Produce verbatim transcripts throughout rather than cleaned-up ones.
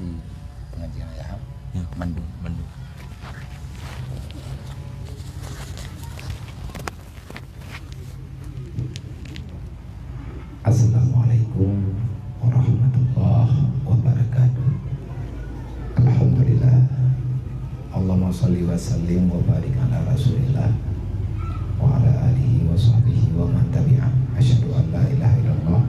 Pengajian ayah, ya, mandum. Mandum. Assalamualaikum warahmatullahi wabarakatuh. Alhamdulillah. Allahumma shalli wa sallim wa barik ala Rasulillah wa ala alihi wa sahbihi wa man tabi'ah. Asyhadu an la ilaha illallah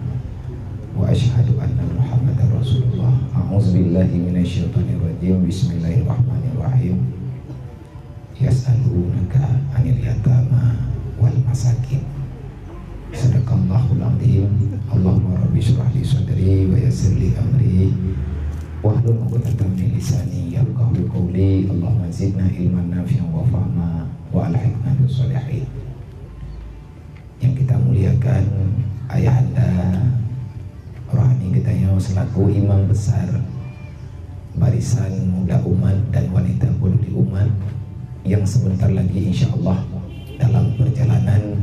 wa asyhadu anna Muhammadar Rasulullah. A'udzubillahi minasyaitonirrajim. Bismillahirrahmanirrahim. Yas'alunaka 'anil yatama wal masakin. Sadaqallahul adzim. Allahumma rabbi shrah li sadri wa yassir li amri wahlul 'uqdatam min lisani yafqahu qawli. Allahumma zidna ilman nafi'an wa fahma wa alhiqna bis shalihin. Yang kita muliakan ayahanda rohani geutanyoe selaku imam besar Barisan Muda Umat dan Wanita Peduli Umat yang sebentar lagi insya Allah dalam perjalanan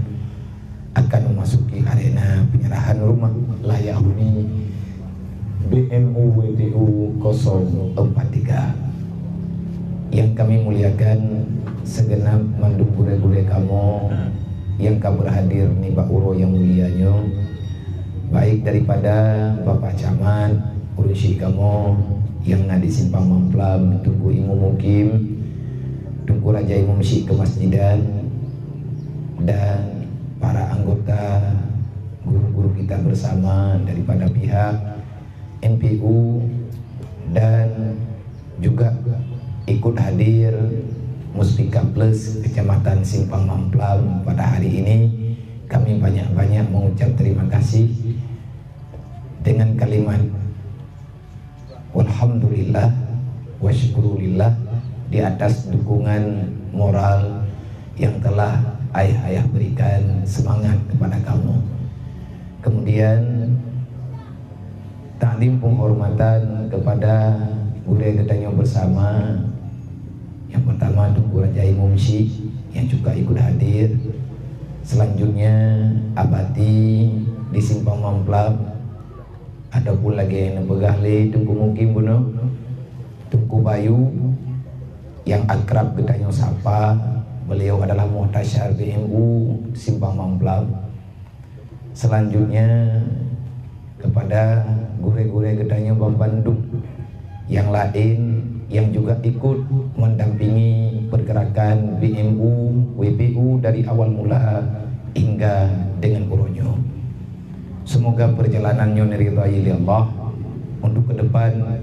akan memasuki arena penyerahan rumah layak huni B M U W P U kosong empat tiga. Yang kami muliakan segenap mandum gurée-gurée kamoe nyang ka berhadir nibak uroe nyang mulia nyoe, baik daripada Bapak Camat, ureuëng syik kamoe nyang na di Simpang Mamplam, Teungku Imum Mukim, Teungku Raja Imum Syik Kemasjidan, dan para anggota, guru-guru kita bersama daripada pihak M P U, dan juga ikut hadir Muspika Plus Kecamatan Simpang Mamplam pada hari ini. Kami banyak-banyak mengucap terima kasih dengan kalimat walhamdulillah wa syukrulillah di atas dukungan moral yang telah ayah-ayah berikan semangat kepada kamu. Kemudian, takdim penghormatan kepada gurée geutanyoe bersama. Yang pertama, Teungku Raja Imum Syik yang juga ikut hadir. Selanjutnya, Abati di Simpang Mamplam, ataupun lagée nyang neupeugah lé Teungku Mukim bunoe, Teungku Bayu yang akrab geutanyoe sapa, beliau adalah Muhtasyar B M U Simpang Mamplam. Selanjutnya, kepada gurée-gurée geutanyoe banmandum yang laén yang juga ikut mendampingi pergerakan B M U W P U dari awal mula hingga dengan uroe nyoe. Semoga perjalanan nyoe diridai lé Allah untuk ke depan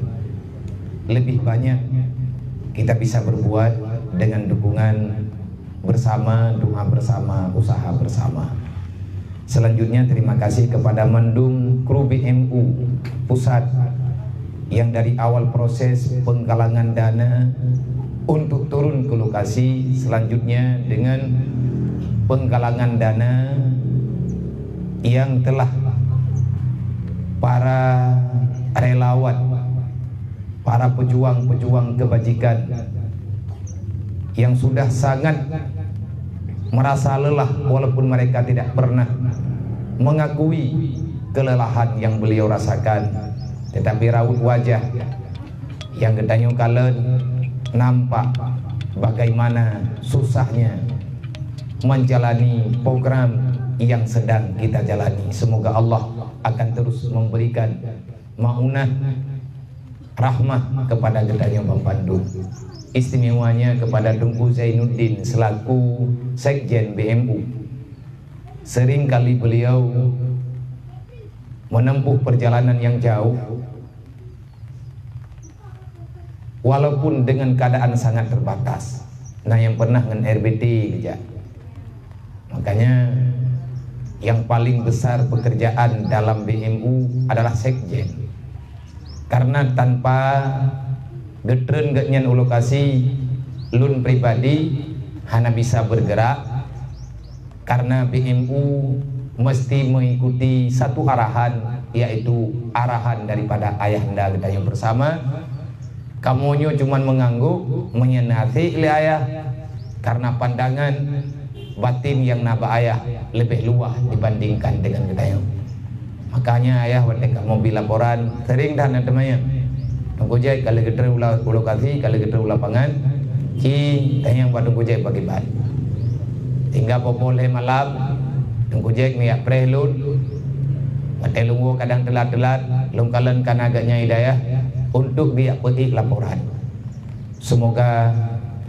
lebih banyak kita bisa berbuat dengan dukungan bersama, doa bersama, usaha bersama. Selanjutnya, terima kasih kepada mandum kru B M U pusat yang dari awal proses penggalangan dana untuk turun ke lokasi, selanjutnya dengan penggalangan dana yang telah para relawan, para pejuang-pejuang kebajikan yang sudah sangat merasa lelah walaupun mereka tidak pernah mengakui kelelahan yang beliau rasakan, tetapi raut wajah yang geutanyoe kalon nampak bagaimana susahnya menjalani program yang sedang kita jalani. Semoga Allah akan terus memberikan maunah rahmah kepada geutanyoe banmandum. Istimewanya kepada Teungku Zainuddin selaku Sekjen B M U. Sering kali beliau menempuh perjalanan yang jauh, walaupun dengan keadaan sangat terbatas. Nah, yang pernah ngon R B T kejak. Makanya, yang paling besar pekerjaan dalam B M U adalah sekjen. Karena tanpa geutreun geuhnyan u lokasi, lôn pribadi hana bisa bergerak, karena B M U mesti mengikuti satu arahan, yaitu arahan daripada ayahanda geutanyoe bersama. Kamoe nyoe cuman mengangguk, meunasihati lé ayah, karena pandangan batin yang na bak ayah lebih luas dibandingkan dengan geutanyoe. Makanya ayah watée kamoe bi laporan, sering that na teumanyong, Teungku Jack ka lheueh geutrön u la-, u lokasi, ka lheueh geutrön u lapangan, ci tanyong bak Teungku Jack pakriban. Hingga poh-poh lhèe malam, Teungku Jack neujak preh lôn. Watèe lôn woe kadang teulat-teulat, lôn kalon ka na geuh nyan hidayah untuk geujak peuék laporan. Semoga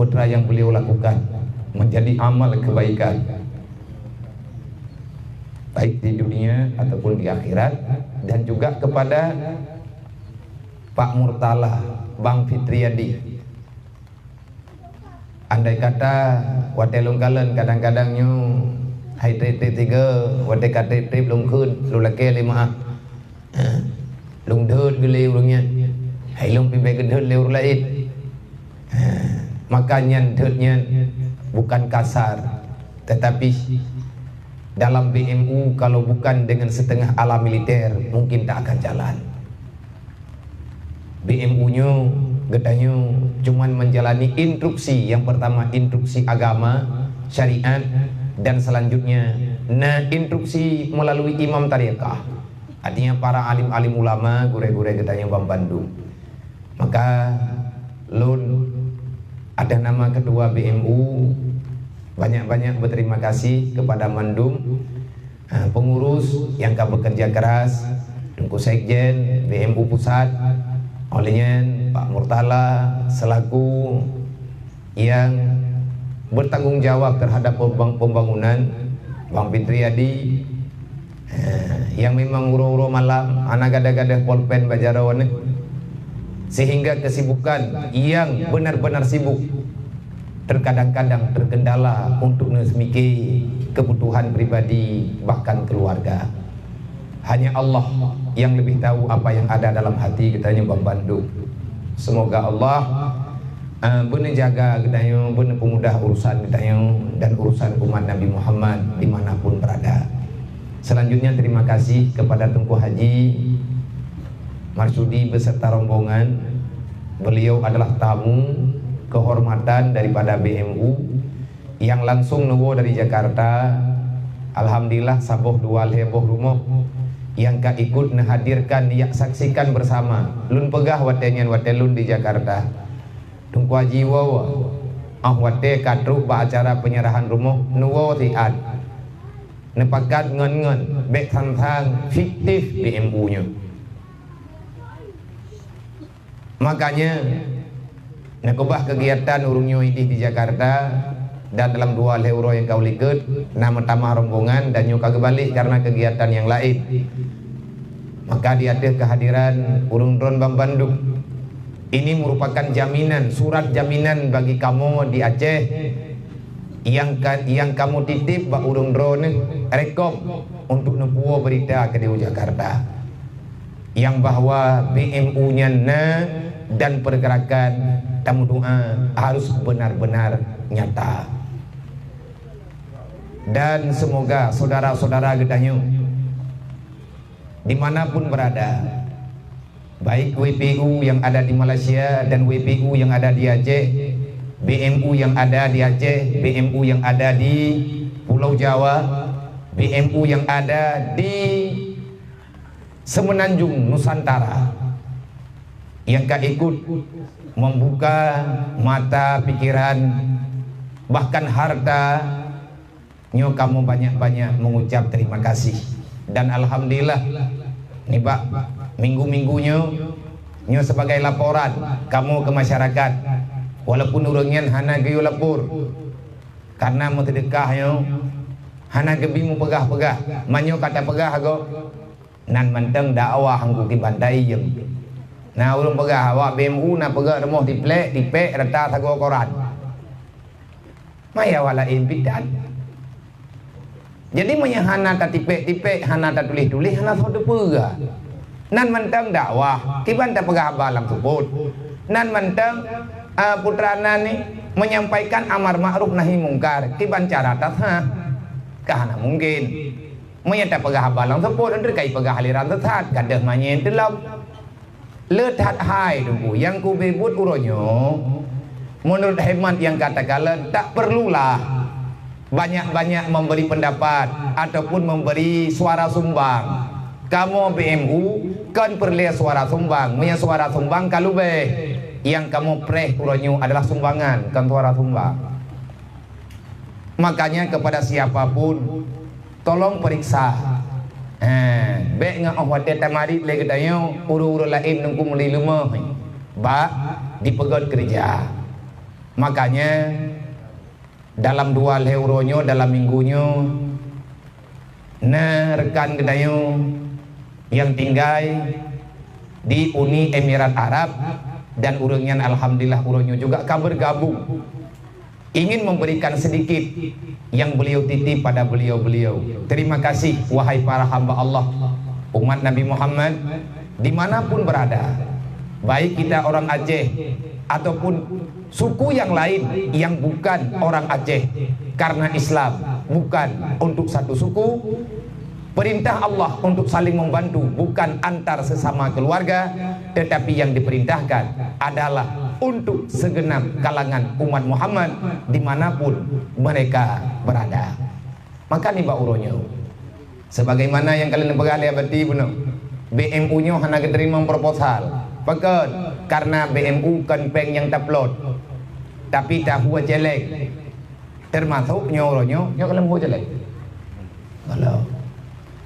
putra yang beliau lakukan menjadi amal kebaikan, baik di dunia ataupun di akhirat, dan juga kepada Pak Murtala, Bang Fitriadi. Andai kata watèe lôn kalon kadang-kadang nyoe hai trép-trép tiga, watèe ka trép-trép lôn kheun, lôn lakèe lé meu'ah. Lôn deuet geulé ureueng nyan. Hai lôn pih bèk geudeuet lé ureueng laén. Maka nyan deuet nyan bukan kasar, tetapi dalam B M U kalau bukan dengan setengah ala militer, mungkin tak akan jalan. B M U nyoe, geutanyoe cuman menjalani instruksi, yang pertama instruksi agama, syariat, dan selanjutnya na instruksi melalui imam tarekat. Artinya para alim-alim ulama, gurèe-gurèe geutanyoe ban bandum. Maka lôn atas nama ketua B M U banyak-banyak berterima kasih kepada mandum, eh, pengurus yang ka bekerja keras, Teungku Sekjen B M U Pusat, oleh nyan Pak Murtala selaku yang bertanggung jawab terhadap pembang-, pembangunan, Bang Fitriadi, eh, yang memang uroe-uroe malam hana gadôh-gadôh polpen bak jaroe neuh, sehingga kesibukan yang benar-benar sibuk terkadang-kadang terkendala untuk neuseumiké kebutuhan pribadi bahkan keluarga. Hanya Allah yang lebih tahu apa yang ada dalam hati geutanyoe ban bandum. Semoga Allah, eh, beuneujaga geutanyoe, beuneupeumudah urusan geutanyoe dan urusan umat Nabi Muhammad di mana pun berada. Selanjutnya, terima kasih kepada Teungku Haji Marsudi beserta rombongan. Beliau adalah tamu kehormatan daripada B M U nyang langsung neuwoe dari Jakarta. Alhamdulillah, saboh dua lhèe boh rumoh nyang ka ikut neuhadirkan, jak saksikan bersama. Lôn peugah watèe nyan, watèe lôn di Jakarta, Teungku Haji woe, 'oh watèe ka trok bak acara penyerahan rumoh, neuwoe siat. Neupakat ngon-ngon, bèk sang-sang fiktif B M U nyoe. Makanya, na keubah kegiatan ureueng nyoe idéh di Jakarta, dan dalam dua lhèe uroe nyang ka u likôt, na meutamah rombongan dan nyoe ka geubalek karena kegiatan nyang laén. Maka di ateueh kehadiran ureueng droen ban bandum, ini merupakan jaminan, surat jaminan bagi kamoe di Aceh nyang ka, nyang kamoe titip bak ureueng droeneuh rekom untuk neupuwoe beurita keudéh u Jakarta. Nyang bahwa B M U nyan na dan pergerakan tameudoa harus benar-benar nyata. Dan semoga saudara-saudara geutanyoe dimanapun berada, baik W P U yang ada di Malaysia dan W P U yang ada di Aceh, B M U yang ada di Aceh, B M U yang ada di Pulau Jawa, B M U yang ada di Semenanjung Nusantara yang ka ikut membuka mata pikiran, bahkan harta, nyoe kamoe banyak-banyak mengucap terima kasih. Dan alhamdulillah, nibak minggu-minggu nyoe, nyoe sebagai laporan kamoe ke masyarakat, walaupun ureueng nyan hana geuyue lapor, karena meuseudeukah nyoe hana geubi mupeugah-peugah. Meunyoe ka tapeugah gob, nan mantong dakwah Teungku kiban taiem. Na ureueng peugah, awak B M U na peugöt rumoh tiplek, tipék, rata sagoe koran. Maya awak laén pih that. Jadi, meunyoe hana tatipék-tipék, hana tatuléh-tuléh, hana soe teupeugah. Nan mantong dakwah, kiban tapeugah haba lam seupôt. Nan mantong, a, putra nan ni menyampaikan amar makruf nahi mungkar, kiban cara tasah. Ka hana mungken. Meunyoe tapeugah haba lam seupôt, enteuk ka ipeugah aliran sesat, gadôh manyét teulom. Le that hai Teungku, nyang kubri buet uroe nyoe, menurut hemat nyang ka takalon, tak perlulah banyak-banyak memberi pendapat ataupun memberi suara sumbang. Kamoe B M U kon peureulée suara sumbang. Meunyoe suara sumbang ka leubeh, nyang kamoe preh uroe nyoe adalah sumbangan, kon suara sumbang. Makanya kepada siapa pun, tolong periksa. Eh, bék ngon óh watée tamarit lé geutanyoe, ureuëng-ureuëng laén nungku meuli leumoh bak dipeugét keureuja. Makanya dalam dua lhée uroe nyoe, dalam minggu nyoe, na rekan geutanyoe nyang tinggai di Uni Emirat Arab, dan ureuëng nyan alhamdulillah uroe nyoe juga ka bergabung, ingin memberikan sedikit yang beliau titip pada beliau-beliau. Terima kasih, wahai para hamba Allah, umat Nabi Muhammad, dimanapun berada, baik kita orang Aceh ataupun suku yang lain yang bukan orang Aceh, karena Islam bukan untuk satu suku. Perintah Allah untuk saling membantu bukan antar sesama keluarga, tetapi yang diperintahkan adalah untuk segenap kalangan umat Muhammad dimanapun mereka berada. Maka nibak uroe nyoe, sebagaimana nyang ka lheueh neupeugah lé Abati bunoe, B M U nyoe hana geuteurimong proposal. Pakon? Karena B M U kon péng nyang taplot, tapi tahue céléng. Teumasok nyoe uroe nyoe, nyoe ka lheueh tahue céléng. Kalau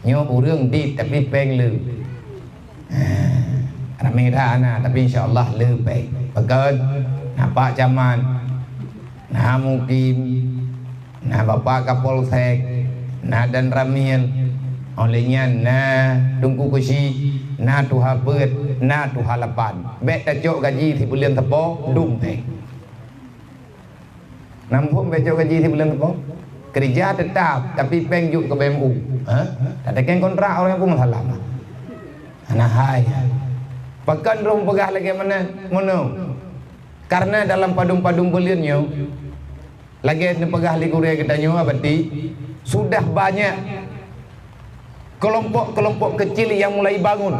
nyoe ureuëng dit tapi péng le. Ah, ramé that na, tapi insya Allah leubeh. Pakon? Na Pak Camat, na Mukim, na Bapak Kapolsek, na Danramil. Óh lheueh nyan na Teungku Keuchik, na Tuha Peuet, na Tuha Lapan. Bék tacok gaji sibuleuen sapo, dum péng. Nam phon bék cok gaji sibuleuen sapo? Keureuja teutap, tapi péng jok keu B M U. Ha? Tateukén kontrak ureuëng pun masalah. Hana hai. Pakon droe peugah lagée meunan? Meunoe. Karena dalam padum-padum buleuen nyoe, lagée neupeugah lé gurée geutanyoe Abati, sudah banyak kelompok-kelompok kecil yang mulai bangun.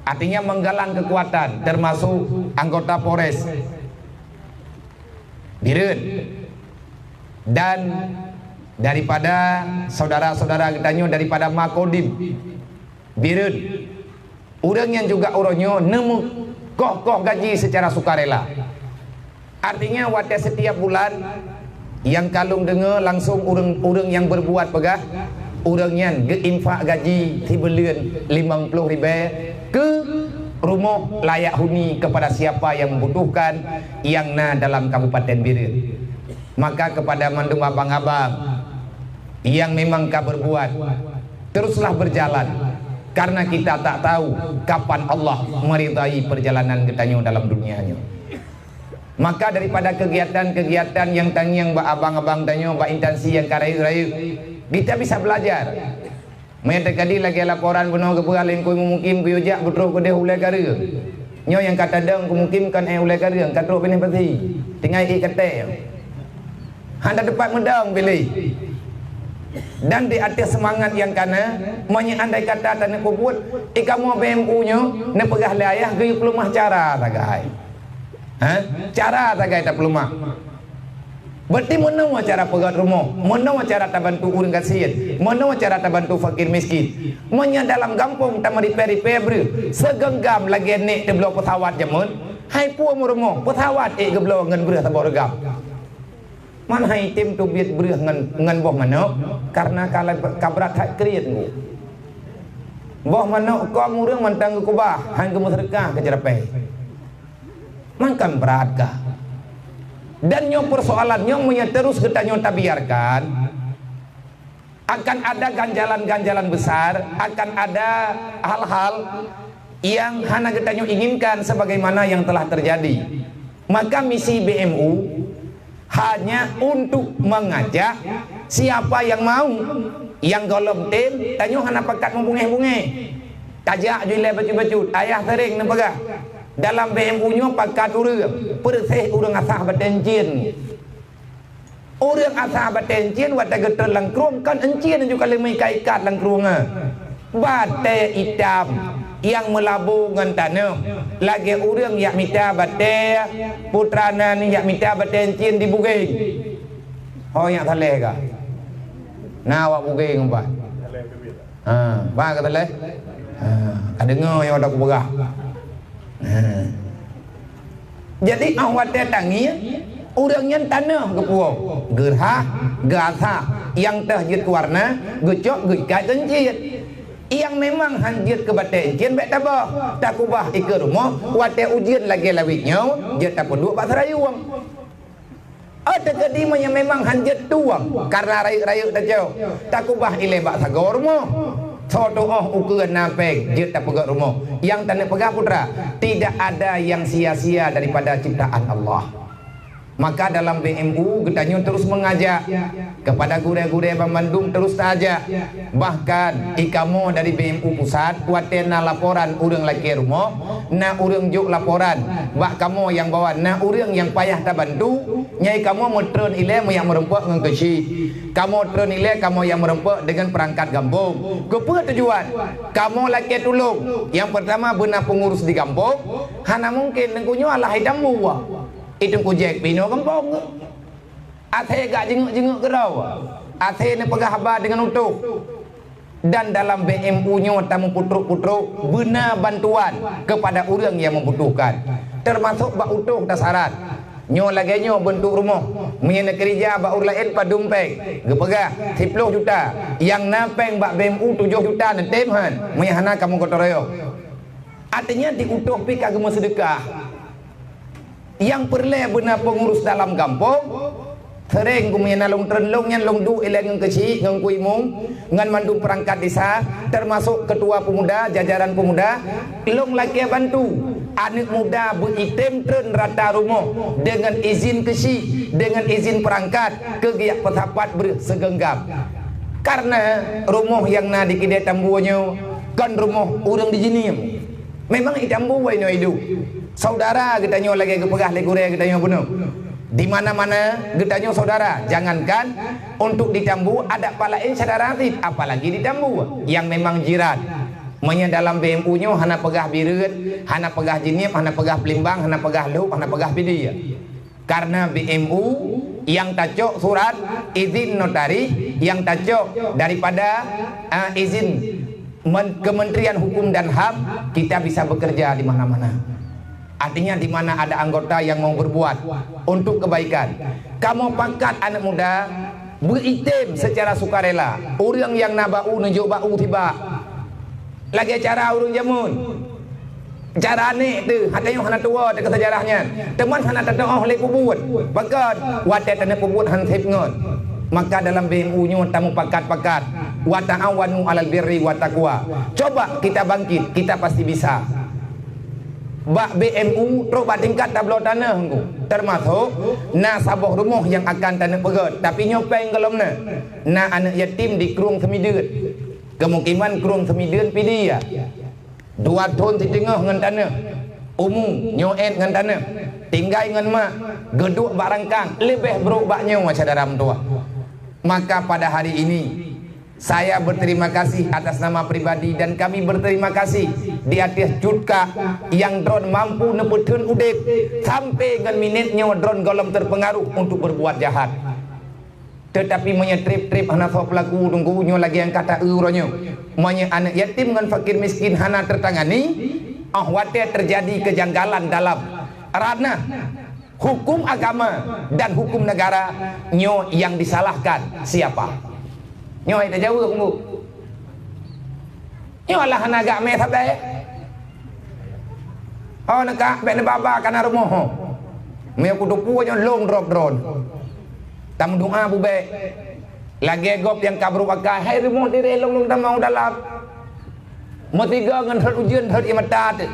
Artinya menggalang kekuatan, termasuk anggota Polres Bireuen dan daripada saudara-saudara geutanyoe daripada Makodim Bireuen. Ureuëng nyang juga uroe nyoe neumeukoh-koh gaji secara sukarela. Artinya watée setiap bulan nyang ka lôn deungoe langsung ureuëng-ureuëng nyang berbuat peugah, ureuëng nyan geuinfak gaji sibuleuen limong ploh ribée keu rumoh layak huni kepada siapa yang membutuhkan nyang na dalam Kabupaten Bireuen. Maka kepada mandum abang-abang yang memang ka berbuat, teruslah berjalan, karena kita tak tahu kapan Allah meridai perjalanan geutanyoe dalam dunia nyoe. Maka daripada kegiatan-kegiatan nyang tangieng bak abang-abang tanyoe, bak instansi nyang ka rayeuk-rayeuk, kita bisa belajar. Meunyoe teuka di lagée laporan bunoe geupeugah lé Teungku Mukim geuyue jak beutroh keudeh ulée kareueng. Nyoe nyang ka tadong Teungku Mukim kon éh ulée kareueng, ka trok binéh pasi. Tinggai éh katée. Hana teupat meudong piléh. Dan di ateueh seumangat nyang kana, meunyoe andai kata taneuk peubuet, i kamoe B M U nyoe neupeugah lé ayah geuyue peuleumah cara sagai. Ha? Cara sagai tapeuleumah. Berarti meunoe cara peugét rumoh, meunoe cara tabantu ureuëng gasien, meunoe cara tabantu fakir miskin. Meunyoe dalam gampông tameuripée-ripée breueh, segenggam lagée nék teubloe peusawat jameun, hai peue meurumoh, peusawat ék geubloe ngon breueh saboh reugam. Man hai tem teubiet breueh ngon, ngon boh manok, karena ka la-, ka brat that kriet ngu. Boh manok kông ureuëng mantong geukubah, han geumeuseudeukah keu ceurapée. Mangkon brat kah? Dan nyoe persoalan nyoe meunyoe terus geutanyoe tabiarkan, akan ada ganjalan-ganjalan besar, akan ada hal-hal yang hana geutanyoe inginkan sebagaimana yang telah terjadi. Maka misi B M U hanya untuk mengajak siapa yang mau, yang gohlom tem, tanyoe hana pakat meubungéh-bungéh. Tajak ju ilée bacut-bacut, ayah sering neupeugah, dalam B M U nyoe pakat ureuëng, peureuséh ureuëng asah batée encien. Ureuëng asah batée encien watée geutrön lam krueng kon encien ju ka lheueh meuikat-ikat lam krueng nyan. Batée itam nyang meulabô ngon tanoh, lagée ureuëng jak mita batée, putra nan jak mita batée encien di bugeng. Ho nyang saleh ka? Na awak bugeng ubat. Ha, bah kata leh. Ha, ka deungoe nyang ada kupeugah. Ha. Jadi, ah watèe tangieng, ureueng nyan tanoh geupuwoe, geurhah, geuasah, nyang teuh jeuet keu warna, geucok, geuikat keu encien. Nyang memang han jeuet keu batèe encien bèk tabah, takubah ikeue rumoh, watèe ujeuen lagèe lawét nyoe, jeuet tapeuduek bak seurayueng. Oh, teukeudi meunyoe memang han jeuet tueng, karena rayeuk-rayeuk tacok, takubah ilèe bak sagoe rumoh. Soe tuoh ukeue na pèng jeuet tapeugèt rumoh. Nyang taneuk peugah putra, tidak ada yang sia-sia daripada ciptaan Allah. Maka dalam B M U geutanyoe terus mengajak kepada gurèe-gurèe banmandum terus taajak. Bahkan, i kamoe dari B M U pusat, watèe na laporan ureueng lakèe rumoh, na ureueng jok laporan bak kamoe nyang bahwa na ureueng nyang payah tabantu, nyan kamoe meutreun ilèe meunyak meurumpok ngon keuchik. Kamoe treun ilèe kamoe nyang meurumpok deungon perangkat gampông. Keupeue tujuan? Kamoe lakèe tulông. Nyang peurtama beuna peungurus di gampông, hana mungken Teungku nyoe alah itambu. I Teungku Jack pih inoe gampông. Asèe gak jingeuk-jingeuk keudroe, asèe neupeugah haba deungon utôh. Dan dalam B M U nyoe tameupeutrok-peutrok beuna bantuan keupada ureueng nyang meubutuhkan, teumasok bak utôh tasarat. Nyoe lagèe nyoe beuntuk rumoh, meunyoe neukeurija bak ureueng laén padum pèng, geupeugah siploh juta, nyang na pèng bak B M U tujoh juta neutem han, meunyoe hana kamoe gotong royong. Artinya di utôh pih ka geumeuseudeukah. Nyang peureulèe beuna peungurus dalam gampông, seuréng geumeunyoe na lôn treun lôn nyan lôn duek ilèe ngon keuchik, ngon Teungku Imum, ngon mandum peurangkat desa, teumasok keutua peumuda, jajaran peumuda, lôn lakèe bantu aneuk muda beu item treun rata rumoh deungon izin keuchik, deungon izin peurangkat keu geujak peusapat breuh sigeunggam. Karena rumoh nyang na di Kidai Tambue nyoe kon rumoh ureueng di jihnyan. Memang itambu inoe iduek. Saudara geutanyoe lagèe geupeugah lé gurèe geutanyoe bunoe. Di mana-mana geutanyoe saudara, jangankan untuk di Tambue, adak pat laén syedara cit, apalagi di Tambue nyang memang jiran. Meunyoe dalam B M U nyoe hana peugah Bireuen, hana peugah Jeunieb, hana peugah Peulimbang, hana peugah Lhôk, hana peugah Pidie. Karena B M U nyang tacok surat izin notaris, nyang tacok daripada, ah, izin men-, Kementerian Hukum dan HAM, kita bisa bekerja di mana-mana. Artinya, di mana ada anggota yang mau berbuat untuk kebaikan, kamoe pakat aneuk muda beu item secara sukarela. Ureueng nyang na bak u neujok bak u tibak. Lagèe cara ureueng jameun. Cara nèk teuh, hana nyang hana tuwoe teuh keu seujarah nyan. Teuma hana tateu'oh lé peubuet. Pakon, watèe taneuk peubuet han sép ngon. Maka dalam B M U nyoe tamupakat-pakat, "Wa ta'awanu 'alal birri wa taqwa." Coba kita bangkit, kita pasti bisa. Bak B M U, trok bak tingkat tabloe tanoh, Teungku. Teumasok, na saboh rumoh nyang akan taneuk peugèt, tapi nyoe pèng gohlom na. Na aneuk yatim di Krueng Seumideuen. Kemungkinan Krueng Seumideuen Pidie. Dua thôn siteungoh ngon tanoh, umu nyoe èt ngon tanoh, tinggai ngon mak, geuduek bak rangkang, leubeh brôk bak nyoe syedara meutuwah. Maka pada hari ini, saya berterima kasih atas nama pribadi dan kami berterima kasih di ateueh Cut Kak nyang droen mampu neupeutheun udép sampai ngon minét nyoe droen gohlom terpengaruh untuk berbuat jahat. Teutapi meunyoe trép-trép hana soe peulaku, Teungku, nyoe lagèe nyang ka ta-eu uroe nyoe. Meunyoe aneuk yatim ngon fakir miskin hana teutangani, 'oh watèe teujadi keujanggalan dalam ranah hukum agama dan hukum negara, nyoe nyang disalahkan siapa? Nyoe hai tajaweueb, Teungku. Nyoe lah hana gak mé sabe. Oh, neukak bèk neubaba kana rumoh. Meunyoe kuteupue nyoe lôn drob droen. Tameudoa bubèk. Lagèe gob nyang ka brôk akai, hai rumoh tirèe lôn, lôn tamong dalam. Meusigoe ngon rhot ujeuen, rhot ié mata teuh.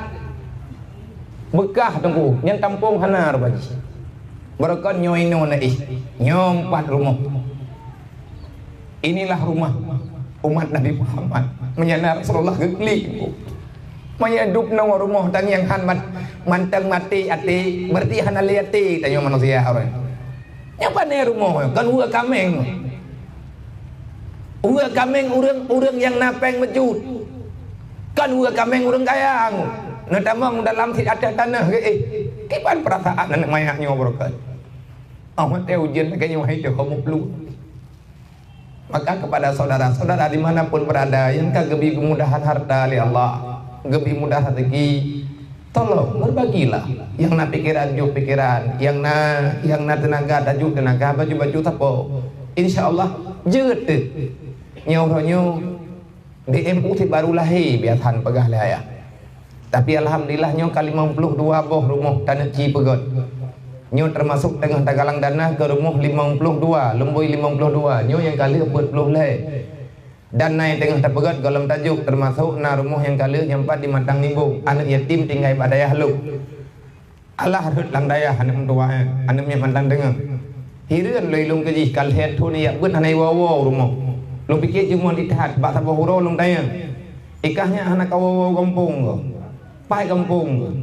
Beukah, Teungku, nyan tampông hana rupa jih. Barokon nyoe inoe na ih. Nyoe empat rumoh. Inilah rumah umat Nabi Muhammad. Meunyoe na Rasulullah geuklik. Meunyoe dub nyoe rumoh tangieng han mat-, mantong maté até, berarti hana lé até tanyoe manusia orang. Nyoe pané rumoh, kon ueh kaméng. Ueh kaméng ureueng, ureueng nyang na péng meucut. Kon ueh kaméng ureueng kaya. Neutamong dalam sit ateueh tanoh geuéh. Kiban peurasaan aneuk manyak nyoe barokon. Oh, watèe ujeuen lagèe nyoe hai teuh ho meuplueng. Maka kepada saudara-saudara di mana pun berada yang ka geubri kemudahan harta lé Allah, geubri mudah rezeki, tolong berbagilah. Nyang na pikiran, jok pikiran, nyang na, nyang na teunaga, tajok teunaga, baju-baju sapo. Insya Allah, jeuet teuh. Nyoe uroe nyoe, B M U cit baru lahé, biasa peugah lé ayah. Tapi alhamdulillah, nyoe ka limong ploh dua boh rumoh taneuk ci peugöt. Nyoe teumasok teungoh tagalang dana keu rumoh limong ploh dua, lumbôi limong ploh dua. Nyoe nyang ka lheueh peuet ploh lhèe. Dan na nyang teungoh tapeugöt gohlom tajok, teumasok na rumoh nyang ka lheueh nyang pat di Matang Nimbong, aneuk yatim tinggai bak dayah lôn. Alah rhot lam dayah aneuk meutuwah, eh, aneuk miet mantong deungoe. Hireuen lôn ilôn keu jih, ka lhèe thôn jak beuet hana iwoe-woe u rumoh. Lôn piké jeuet ngon ithat, bak saboh uroe lôn tanyong, "I kah nyak hana ka woe-woe u gampông kah?" "Pai gampông kah?"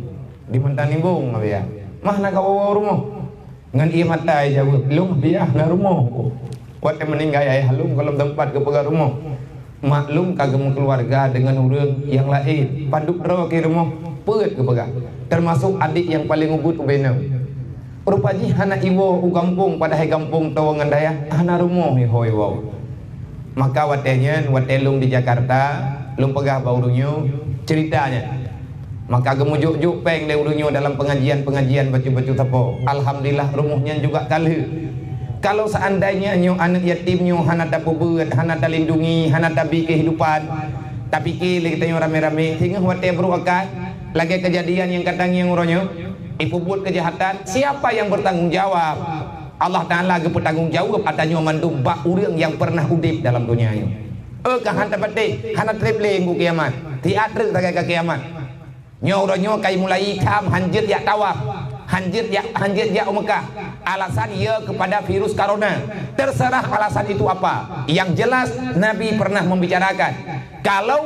"Di Matang Nimbong, Abiah." "Mah hana ka woe-woe u rumoh?" Ngon ié mata ijaweueb, "Lôn, Abiah, na rumoh." Watèe meuninggai ayah lôn gohlom teumpat geupeugöt rumoh. Mak lôn ka geumeukeuluwarga deungon ureueng nyang laén, padub droe keu rumoh peuet geupeugah, teumasok adék nyang paleng ubit ubé nyoe. Rupa jih hana iwoe u gampông, padahai gampông toe ngon dayah hana rumoh iho iwoe. Maka watèe nyan, watèe lôn di Jakarta, lôn peugah bak ureueng nyoe ceurita nyan. Maka geumujok-jok péng lé ureueng nyoe dalam pengajian-pengajian bacut-bacut sapo. Alhamdulillah, rumoh nyan juga ka lheueh. Kalau seandainya nyoe aneuk yatim nyoe hana tapeubeuet, hana talindungi, hana tabi kehidupan, tapiké lé geutanyoe ramé-ramé, singoh watèe brôk akai, lagèe keujadian nyang ka tangieng uroe nyoe, ipeubuet keujahatan, siapa yang bertanggung jawab? Allah Taala geupeutanggong jaweueb ata nyoe mandum bak ureueng nyang peureunah udép dalam donya nyoe. Éh, ka han tapatéh, hana trép lé ngon kiamat. Siat treuk sagai ka kiamat. Nyoe uroe nyoe ka imulai tham han jeuet jak tawaf, han jeuet jak, han jeuet jak u Meukah. Alasan ya kepada virus corona. Terserah alasan itu apa. Yang jelas, Nabi pernah membicarakan, kalau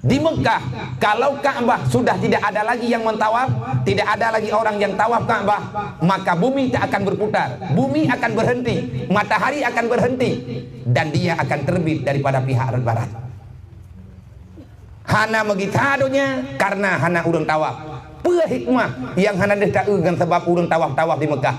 di Meukah, kalau Ka'bah sudah tidak ada lagi yang mentawaf, tidak ada lagi orang yang tawaf Ka'bah, maka bumi tak akan berputar. Bumi akan berhenti, matahari akan berhenti, dan dia akan terbit daripada pihak barat. Hana meugisa donya karena hana ureueng tawaf. Peue hikmah nyang hana deuh taeu ngon sabab ureueng tawaf-tawaf di Meukah?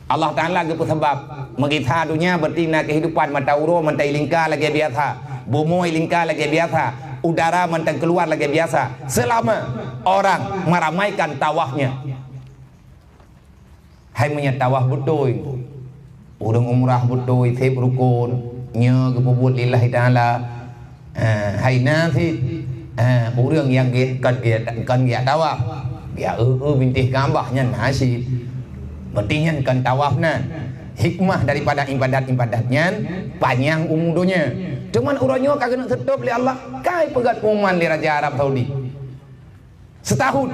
Allah Taala geupeusabab meugisa donya, berarti na kehidupan mata uroe mantong ilingka lagèe biasa, bumoe ilingka lagèe biasa, udara mantong keuluar lagèe biasa, selama orang meramaikan tawafnya. Hai meunyoe tawaf beutôi, ureueng umrah beutôi, seb rukon, nyoe geupeubuet lillahi taala. Eh, hai na cit, eh, ureueng nyang ge-, kon ge-, kon geujak tawaf, geujak eu-eu bintéh Ka'bah nyan na cit. Berarti nyan kon tawaf nan. Hikmah daripada ibadat-ibadat nyan panyang umu donya. Cuman uroe nyoe ka geuneuk seutôb lé Allah, ka ipeugöt pengumuman lé raja Arab Saudi. Setahun.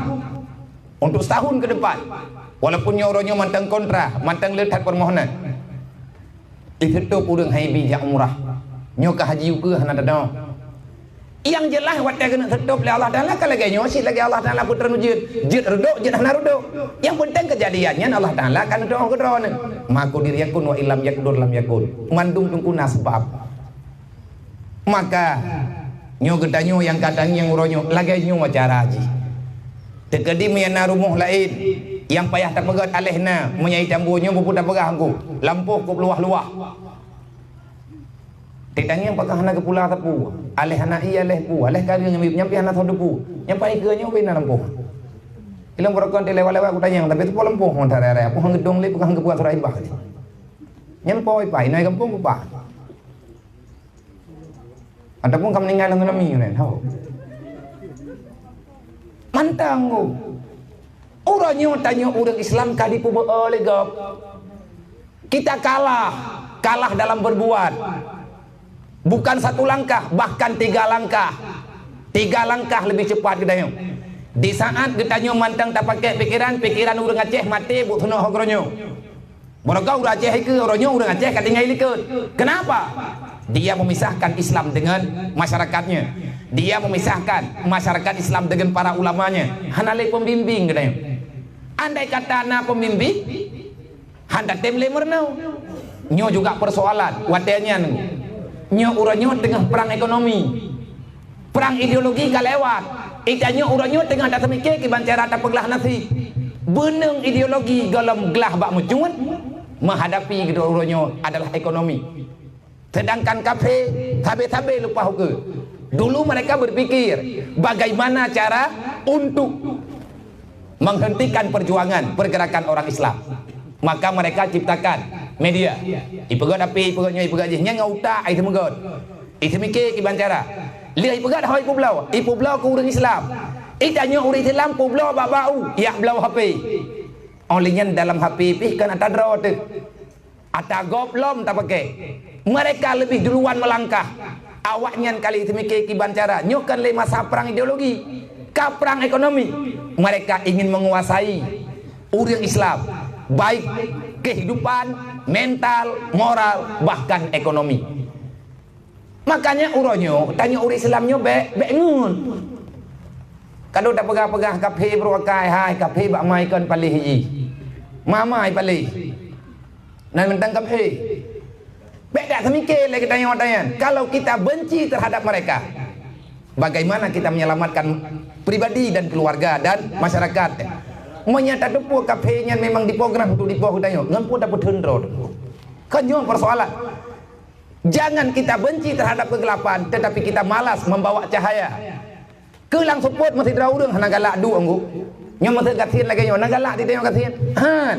Untuk setahun ke depan. Walaupun nyoe uroe nyoe mantong kontra, mantong le that permohonan. Iseutôb ureueng hana ibi jak umrah. Nyoe ka haji ukeue hana teudoh. Nyang jeulaih watèe geuneuk seutôb lé Allah Taala ka lagèe nyoe cit, lagèe Allah Taala peutreun ujeuen. Jeuet reudôk, jeuet hana reudôk. Nyang peunteng keujadian nyan Allah Taala ka neudoh keudroe nyan. Ma qudira yakun wa illam yaqdur lam yakun. Mandum teungku na sabab. Maka, nyoe geutanyoe nyang ka tangieng uroe nyoe, lagèe nyoe cara jih. Teukeudi meunyo na rumoh laén nyang payah tapeugöt, aléh na, meunyo i Tambo nyoe beu peue tapeugah Teungku, lampôh kôp luwah-luwah. Teutangieng pakon hana geupula sapeue, aléh hana ié, aléh peue, aléh kareueng nyang pih hana soe teupeu. Nyang paléng keue nyoe beu na lampôh. Ilôn beureukan teuh lewat-lewat kutanyong, tapi teupeu lampôh ngon raya-raya, peue han geudong lé, peue han geupeugah surat ibah lé. Nyan po ipai, na i gampông peue paih. Ataupun ka meuninggai lam tsunami nyan, ho. Mantong, oh. Uroe nyoe tanyoe ureueng Islam ka dipeubeuet lé gob. Kita kalah, kalah dalam berbuat. Bukan satu langkah, bahkan tiga langkah. Tiga langkah lebih cepat geutanyoe. Di saat geutanyoe mantong tapakèk pikiran, pikiran ureueng Aceh maté buet seunoh ho geutanyoe. Barokon ureueng Aceh ikeu, uroe nyoe ureueng Aceh ka tinggai likot. Kenapa? Dia memisahkan Islam dengan masyarakatnya. Dia memisahkan masyarakat Islam dengan para ulamanya. Hana lé pembimbing geutanyoe. Andai kata na pembimbing, han tatem lé meurunoe. Nyoe juga persoalan watèe nyan. Nyoe uroe nyoe teungoh perang ekonomi. Perang ideologi ka lewat. Ita nyoe uroe nyoe teungoh taseumiké kiban cara tapeuglah nasib. Beuneueng ideologi gohlom glah bak meucue. menghadapi uroe nyoe adalah ekonomi. Sedangkan kafé sabe-sabe lupa ukeue. Dulu mereka berpikir bagaimana cara untuk menghentikan perjuangan pergerakan orang Islam. Maka mereka ciptakan media. Ipeugöt api, ipeugöt nyoe, ipeugöt jih. Nyan ngon utak, ai teumeugot. Iseumike kiban cara. Lheueh ipeugöt ho ipeubloe, ipeubloe keu ureuëng Islam. Itanyoe ureuëng Islam peubloe bak bak u, yak bloe H P. Óh lheueh nyan dalam H P pih kan ata droe teuh. Ata gob lom tapakée. Mereka lebih duluan melangkah. Awaknyan kali teumike kiban cara. Nyoe kan lé masa perang ideologi. Ka perang ekonomi. Mereka ingin menguasai ureuëng Islam, baik kehidupan, mental, moral, bahkan ekonomi. Makanya uroe nyoe, tanyoe ureuëng Islam nyoe bék, bék ngon. Kadang tapeugah-peugah kafé beureukai, hai kafé bak mai kon paléh jih. Mamai paléh. Nan mantong kafé. Bék dak seumike lé geutanyoe watée nyan. Kalau kita benci terhadap mereka, bagaimana kita menyelamatkan pribadi dan keluarga dan masyarakat? Meunyo tateupeue kafé nyan memang diprogram untuk dipoh geutanyoe, ngon peue tapeutheun droe? Kan nyoe persoalan. Jangan kita benci terhadap kegelapan, tetapi kita malas membawa cahaya. Keu lam seupôt meusidroe ureuëng hana galak duek anggô. Nyoe meuseue gasien lagée nyoe, na galak di tanyoe gasien? Han.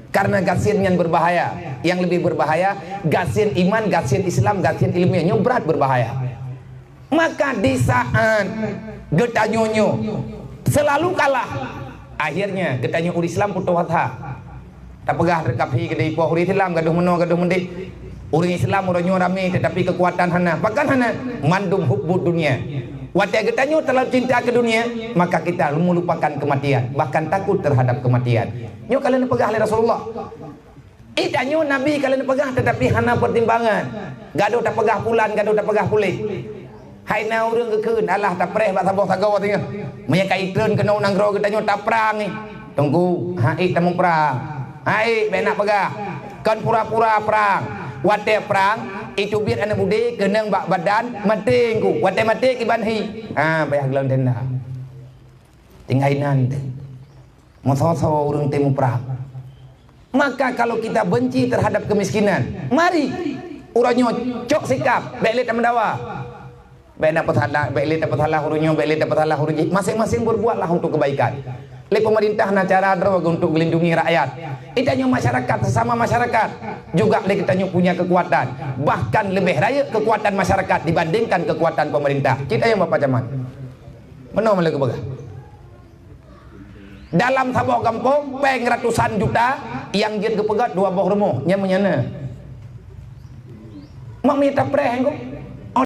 Karena gasien nyan berbahaya. Yang lebih berbahaya, gasien iman, gasien Islam, gasien ilmiah. Nyoe brat berbahaya. Maka di saat geutanyoe nyoe selalu kalah, akhirnya geutanyoe ureuëng Islam putôh asa. Tapeugah kafé keudeh ipoh ureuëng Islam gadoh meunoe gadoh meudeh. Ureuëng Islam uroe nyoe ramé tetapi kekuatan hana. Pakon hana? Mandum hubbud dunia. Watée geutanyoe terlalu cinta ke dunia, maka kita melupakan kematian, bahkan takut terhadap kematian. Nyoe ka lheueh neupeugah lé Rasulullah. Itanyoe Nabi ka lheueh neupeugah tetapi hana pertimbangan. Gadoh tapeugah pulan, gadoh tapeugah puléh. Hai na ureuëng geukheun, alah tapreh bak saboh sagoe singoh. Meunyo ka itreun keunoe nanggroe geutanyoe taprang nyoe. Teungku, hai tamuprang. Hai bék nak peugah. Kon pura-pura prang. Watée prang, iteubiet aneuëk budé keunong bak badan maté teungku. Watée maté kiban hi. Ha, payah geulon tenda. Tinggai nan teuh. Meusoe-soe ureuëng teuh muprang. Maka kalau kita benci terhadap kemiskinan, mari uroe nyoe cok sikap, bék lé tameudawa. Bék na peusalah, bék lé tapeusalah ureuëng nyoe, bék lé tapeusalah ureuëng jih. Masing-masing berbuatlah untuk kebaikan. Lé pemerintah na cara droe untuk melindungi rakyat. Itanyoe masyarakat, sesama masyarakat juga lé geutanyoe punya kekuatan. Bahkan lebih rayeuk kekuatan masyarakat dibandingkan kekuatan pemerintah. Cit ayang Bapak Camat. Meunoe meuleueh geupeugah. Dalam saboh gampông péng ratusan juta nyang jeuet geupeugöt dua boh rumoh, nyan meunyan na. Mak mita preh ko.